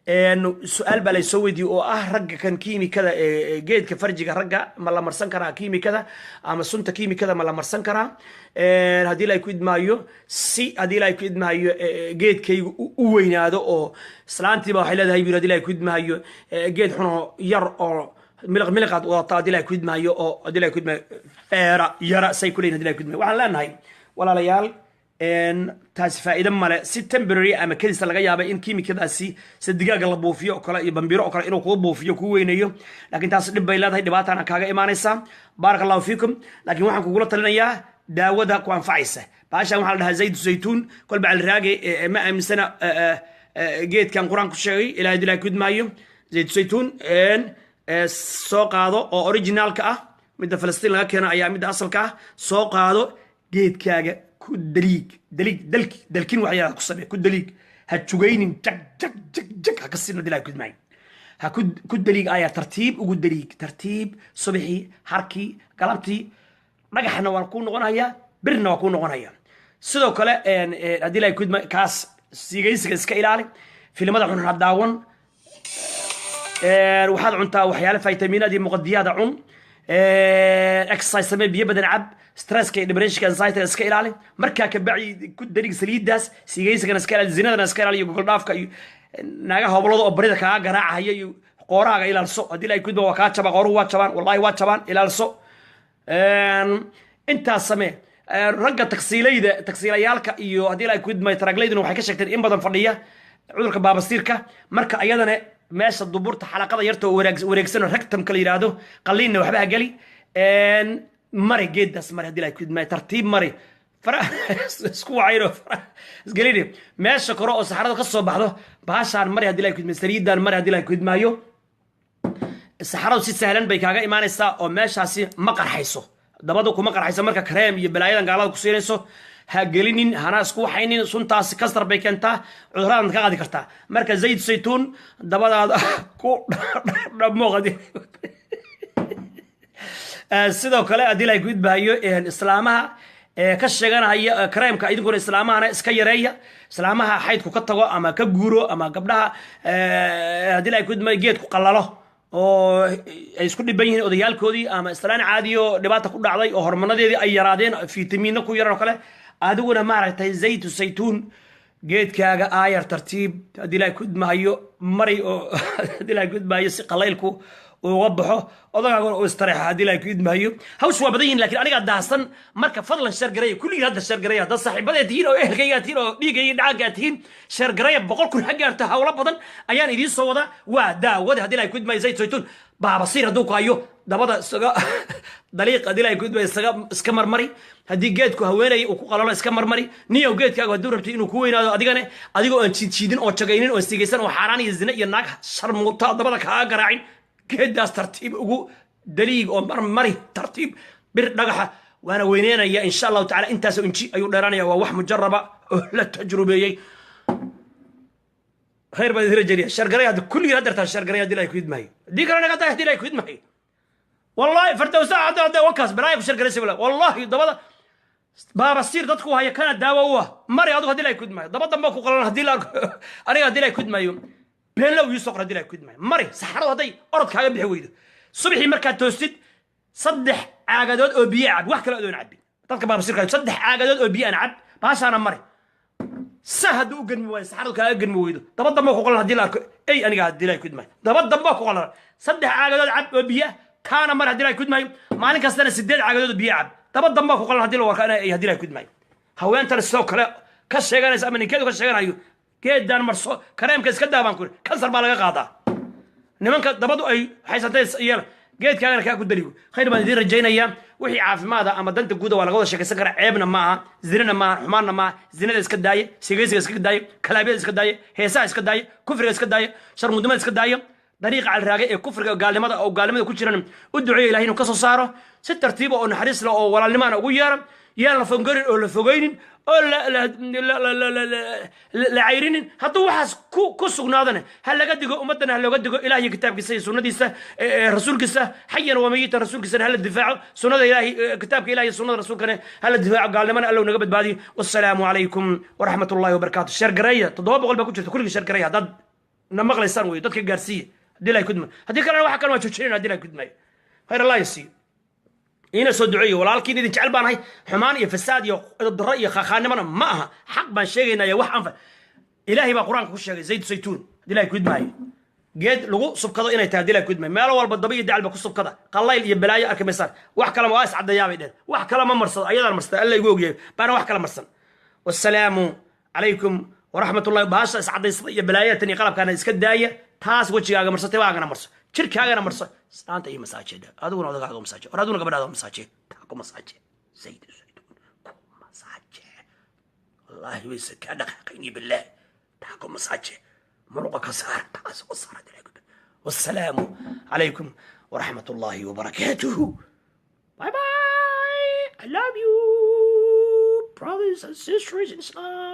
Su-aal baa laysoo weydiiyey oo ah ragga kan kiimikada geedka farjiga ragga ma la marsan karaa? Kiimikada ama sunta kiimikada ma la marsan karaa haddii la ku idmaayo, si haddii la ku idmaayo geedkaygu u weynaado? Oo islaantiiba waxay leedahay buu haddii la ku idmaayo geed xunoo yar oo miliq miliqaad wadataa haddii la ku idmaayo, oo haddii la ku idmaayo feera yara say ku leeyihin. Haddii la ku idmaayo, waxaan leenahay walaalayaal, taasi faa'iido male. Si temporary ama kedisa laga yaaba in kiimikadaasi sida digaaga la buufiyo oo kale iyo bambiro oo kale inuu kuu buufiyo, kuu weyneeyo, laakiin taas dhib bay leedahay, dhibaatana kaaga imaanaysaa. Baaraka Allahu fiikum. Laakiin waxaan kugula talinayaa daawada ku anfacaysa. Baashan waxaa la dhahaa zaytu zaytuun. Kolba Caliraage ma aaminsana geedkan Qur-aan ku sheegay. Ilahay dilaa ku idmaayo, zaytu zaytuun soo qaado oo originalka ah. Midda Falastiin laga keeno ayaa midda asalka ah. Soo qaado, geedkaaga ku daliig, daliig, dalki, dalkin waxyaalaha ku samee, ku daliig. Ha jugaynin, jag jag jag jag ha ka siino dilaa kudmaayo. Ha ku daliig ayaa tartiib ugu daliig, tartiib, subaxii, harkii, galabtii. Dhagaxna waa kuu noqonayaa, birna waa kuu noqonaya. Sidoo kale haddii la kudma kaas, siigaysiga iska ilaali, filimada xun ha daawan. Waxaad cuntaa waxyaale faytamiinaad iyo muqadiyaada cun, exercise samee, biyo badan cab, stresska iyo depressionka, anxiety iska ilaali. Markaa kabacdi ku darig saliidaas. Sigaysigana iska ilaali, zinadana iska ilaali, iyo gogol dhaafka iyo naagaha hoblada oo barida kaaga garaacahaya iyo qoorahaaga ilaalso. Haddii la kudba waa kaa jaba qooruhu, waa jabaan, wallahi waa jabaan, ilaalso. Intaas samee. Ragga tagsiilayda, tagsiilayaalka iyo haddii la kudmay taraglayduna waxay ka sheegteen in badan fadhiya cudurka baabasiirka. Marka ayadana meesha duburta xalaqada yarta oo wareegsan oo rectumka la yidhaahdo, qalliinna waxba ha geli. Mari geedaas, mari haddii la kudmay, tartiib mari, fara isku wacayno, fara isgelini. Meesha kore oo saxarada ka soo baxdo baashaan mari haddii la kudmay, saliidan mari haddii la kudmaayo. Saxaradu si sahlan bay kaaga imaanaysaa oo meeshaasi ma qarxayso, dabadu kuma qarxayso. Marka kareem iyo balaayadan gaalada ku siinayso ha gelinin, hana isku waxaynin. Suntaasi kansar bay keentaa, cuduradan ka qaadi kartaa. Marka zayd saytuun dabadaada ku dhamo. Sidoo kale haddii la gudbahayo islaamaha ka sheeganaya kareemka, idinkuna islaamahana iska yareeya. Islaamaha xaydku ka tago ama ka guuro ama gabdhaha haddii la gudmayo geedku qalalo oo ay isku dhiban yihiin odayaalkoodii ama islaan caadiyo dhibaata ku dhacday oo hormonadeedii ay yaraadeen, fitamiino ku yaran oo kale, adiguna maaragtay zaytu saytuun geedkaaga aayar tartiib haddii la gudmahayo mari, oo haddii la gudmahayo si qalaylku uga baxo, odagaaguna uu istareexo haddii la gudmahayo. Hawshu waa badan yihin, lakiin anigaa daahsan. Marka fadlan share gareeya kulligiin, hadda share gareeya. Haddaad saaxiibadeed tihiin oo ehelkaygaa tihiin oo dhiiggayga dhacaankaa tihiin, share gareeya, 100,000 ha gaarto. Hawlo badan ayaan idiin soo wadaa. Waa daawada haddii la gudmayo zayt saytuun. Baabasiir hadduu ku hayo, dabada isaga daliiq haddii la gudmayo, isaga iska marmari. Haddii geedku haweenaya uu ku qalalo, iska marmari. Niyow, geedkaagu hadduu rabtay inuu ku weynaado, adigane adigoo aan jiidjiidin oo jagaynin oo sigaysan oo xaaraan iyo zine iyo naag sharmuuta dabada kaaga garaacin, geedaas tartiib ugu daliig oo marmari tartiib bir dhagaxa, waana weyneynaya insha Allahu tacala. Intaas inji ayuu dheeranaya. Waa wax mujaraba oo la tajrubeeyey. Khayr baan idin rajaynayaa. Share garay hadda kulligiin, haddartaan share garay haddii Ilahay ku idmaayo. Haddii kale naga tahay haddii Ilahay ku idmaayo, wallahi Fardowsa hadda hadda wakaas balaaya ku share garaysa. Wallahi dabada baabasiir dadku haya kana daawo u ah. Mari adigu haddii Ilahay ku idmaayo, daba dambe ku qalan haddii la arko. Aniga haddii Ilahay ku idmaayo beenlow ii soo qor. Haddii Ilahay ku idmaayo mari. Saxaradu hadday orod kaaga bixi weydo, subaxii markaad toostid 3 caagadood oo biyo cab, wax kale adoon cabbin. Dadka baabasiirka 3 caagadood oo biyo aan cab, baashaana mari. Sa hadduu u genmi waayo, saxaradu kaaga genmi weydo, daba dambe ku qalan haddii la arko ey aniga haddii Ilahay ku idmaayo, daba dambe ku qalan. 3 caagadood cab oo biyo ah, taana mari haddii Ilahay ku idmaayo. Maalin kastana 8 caagadood oo biyo cab, daba dambe ku qalan haddii la warka haddii Ilahay ku idmaayo. Haweentana sidoo kale ka sheeganaysa ama ninkeedu ka sheeganayo, geedaan marso, kareemka iska daa baan ku yidhi, kansar baa laga qaadaa. Nimanka dabadu ay haysatay yeela, geedkaagana kaa ku daligo. Khayr baan idiin rajaynayaa. Wixii caafimaada ama danta guuda waa laga wada sheekaysan karaa. Ceebna ma aha, zinana maaha, xumaanna maaha. Zinada iska daaya, sigaysiga iska daaya, kalaabyada iska daaya, heesaha iska daaya, kufriga iska daaya, sharmudnimada iska daaya. Dariiqa Caliraage ee kufriga, gaalnimada oo gaalnimada ku jiran u duceeya Ilahay inuu ka soo saaro si tartiiba oo naxariis leh oo walaalnimaana ugu yeera. Yaan la fongarin oo la fogaynin oo la cayrinin. Hadduu waxaas ku sugnaadana ha laga digo, ummaddana ha looga digo. Ilaah iyo kitaabkiisa iyo sunnadiisa rasuulkiisa, xayan wa mayitan, rasuulkiisana hala difaaco. Sunnada Ilahi, kitaabka Ilahi iyo sunnada rasuulkana hala difaaco. Gaalnimana Allow naga badbaadiyo. Wassalaamu calaykum waraxmat ullahi wabarakaatu. Share gareeya, 700 baa ku jirta. Kulligii share gareeya haddaad Na maqlaysaan wey, dadka gaarsiiya haddii Ilahay kudma. Haddii kalena waxa kale waa joojinayna haddii Ilahay kudmaayo. Khayr Allah siiyo, iina soo duceeyo. Walaalkiin idin jecel baan ahay. Xumaan iyo fasaad iyo edabdarro iyo khakhaannimona ma aha, xaq baan sheegaynaya. Wax anfa Ilaahay baa Qur-aanka ku sheegay zayt saytuun haddii Ilahay kudmaayo geed lagu subkado inay tahay. Haddii Ilahay kudmaayo, meelo walba daba iyo dacalba ku subkada, qallayl iyo balaayo arki maysaan. Wax kale waa is caddeeyaa bay dheheen. Wax kale ma marsado, ayadaan marsada, Alla igu ogyahay baana wax kale marsan. Wasalaamu calaykum waraxmat ullahi. Bahasha iscadaysada iyo balaayatan iyo qalabkaana iska daaya. Taas wejigaaga marsatay, waagana marso, jirkaagana marso. Islaanta iyo masaajeeda, adiguna odagaaga masaaje, war adiguna gabadhaada masaaje. Taa ku masaaje, zayd saytuun ku masaaje. Wallaahi wayse kaa dhaqaaqayni billaah. Taa ku masaaje, muruqa ka saar, taas ku saar. Wasalaamu calaykum waraxmat ullaahi wabarakaatuhu. Bye bye. I love you, brothers and sisters in Islam.